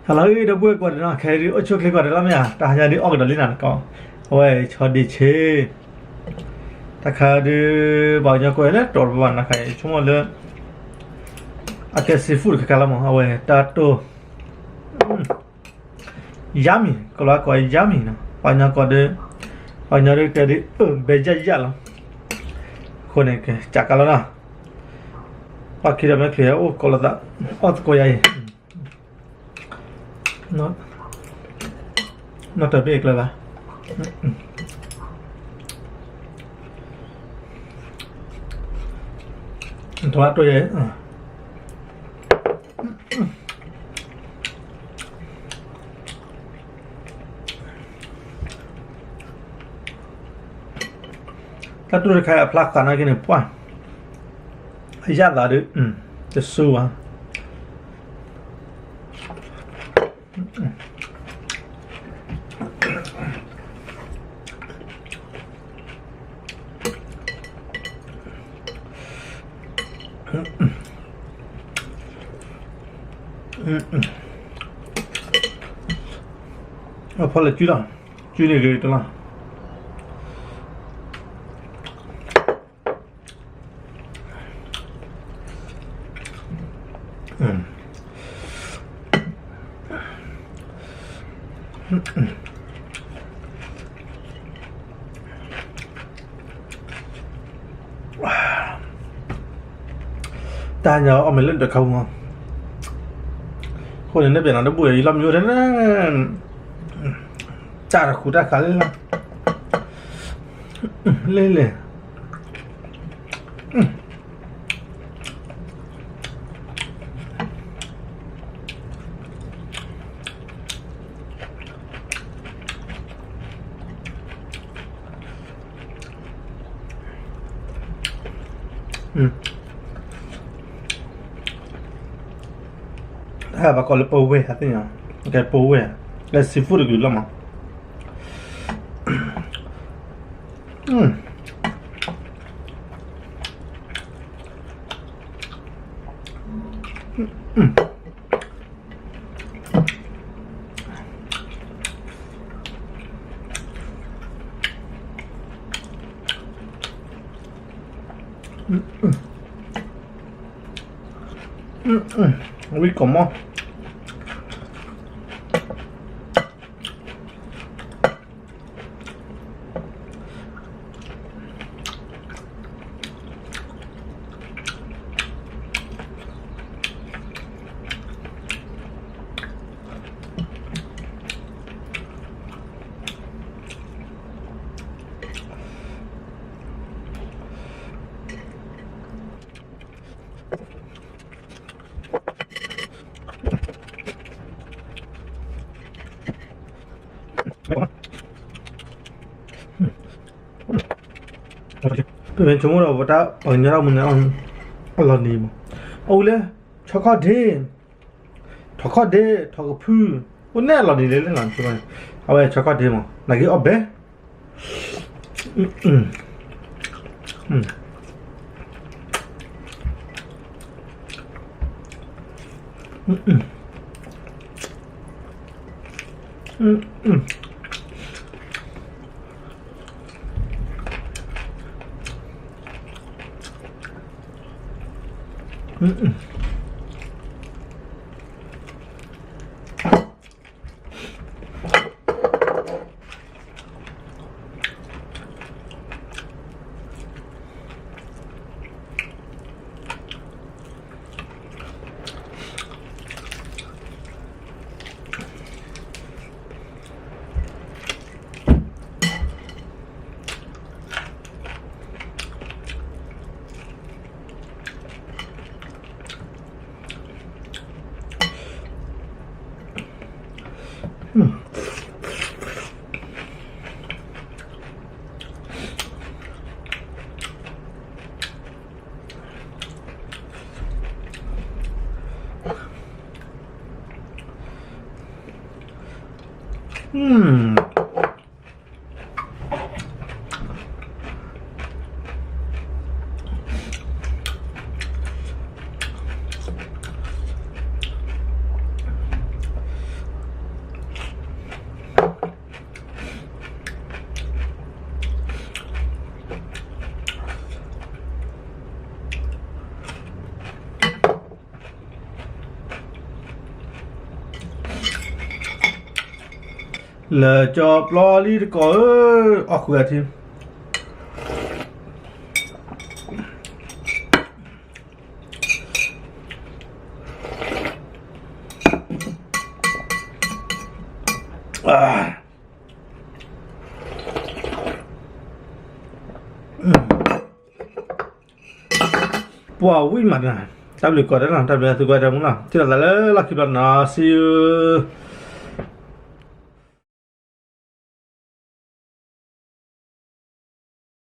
ဟါလၢအဂ့ၤ ဒီပုၢ်ဝဲၢ်ကိးဂၤဒဲးနီၤ, ခဲအံၤဒုး အိၣ်ဆူၣ်ချ့ကိးဂၤဒဲးလီၤမ့ၢ်ဧါ, တဟါညါဒုး အီၣ်ကဒီးလံနၤနကီး, အဝဲဆီဒံၣ်ဆ့, တၢ်ခါဒုး ပှၤကညီကိးဝဲလၢတီၤတပၤဘၣ်နၤခါအံၤ ဆိကမိၣ်လၢ အကဲ seafood တခါခါလီၤမး, အဝဲတၢ်တိၢ် ယါမံၤ, ကလီၤကိးယါမံၤနီၤ, ပှၤကညီကိးဒုး, ပှၤကညီဒုးတဲဒုး အၢ ဘဲယၣ်ယၣ်လီၤ, အဃိန့ၣ် ကစးကါလီၤနီၤ, ပှၤခံဒီးမ့ၢ်ချ့အိၣ်ကိးလိာ်သး, အီၣ်သကိးယါအံၤ နီၢ်တဘ့ၣ်ကျၢၤဘၣ်, ထီၣ်တိၢ်ယဲ, တၢ်တိၢ်တခါအံၤအဖျါဃးနာ်က့န့ၣ် ပှၢ်, အယၣ်သးဒုး တစူဘၣ်. အဖီလာ်စုလီၤ, စုန့ၣ်ဂ့ၤတလီၤ. တၢ်ညါအီၣ်မ့ၢ်လၢတခါပူၤမး, အဃိန့ၣ် နပျဲၢ်နီၤတဘူၣ် ယလီၢ်မံယိၣ်ထဲန့ၣ်, တၢ်တခူတၢ်ဃာ်လၢလီၤ, လဲၣ်လဲၣ် တၢ်ဘၣ်ကိးလၢပဝဲၢ် I think, ကဲပဝဲၢ်, လၢ seafood တကလုာ်လီၤမး. ဝံကိးမီၢ် ပမ့ၢ်ဆိကမိၣ်ဒီး ပတၢ်ပှၤကညီတၢ်မနုၤ အလီၤနံၤမး, အအိၣ်လၢ ဆီခီၣ်ဒ့, ထီၣ်ခီၣ်ဒ့, ထီၣ်ကဖု, အိၣ်န့ၣ်အလီၤနံၤလၢလၢလီၤ, အဝဲဆီခီၣ်ဒ့မး နာ်က့အီၣ်ဘဲ လၢကၠီပျီလံတကိးဧၢ, အီၣ်ဃုာ်အထံ ပှၤဝံၣ်မးတနၤ, တၢ်ဘျုးကိးဂၤဒဲးနီၤ, တၢ်ဘျုးသုကိးဂၤဒဲးမူနီၤ, ထံၣ်လိာ်သးလၢလီၢ်ခံဘျီနီၤ, see you.